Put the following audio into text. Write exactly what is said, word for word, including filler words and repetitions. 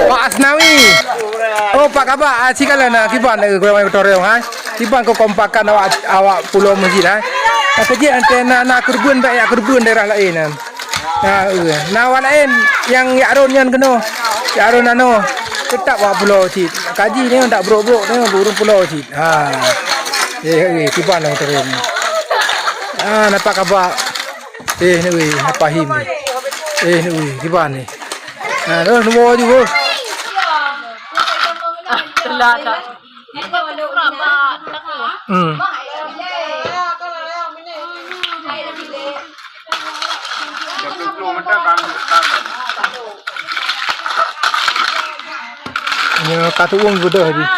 Pak Asnawi. Oh, Pak Kabak, ah, sikalon na kiban lagèe gurèe gotong royong, ha. Kiban keukompakan awak, awak pulo meuseujid, ha. Ka jeuet ante na, na keureubeuen bèk jak keureubeuen daerah laén, ha. Na, eh, na awak laén nyang jak rhôn nyan keunoe. Jak rhôn nanoe. Teutap awak pulo cit. Kaji nyoe dak brok-brok nyoe ureueng pulo cit. Ha. Eh, eh, kiban lagèe gotong royong. Ah, na Pak Kabak. Eh, ni weh, na Pak Him. Eh, ni weh, kiban ni. Ha, terus nombor tujuh. Ah, telah dah. Hmm. Ya, ka tueng geudoh jih.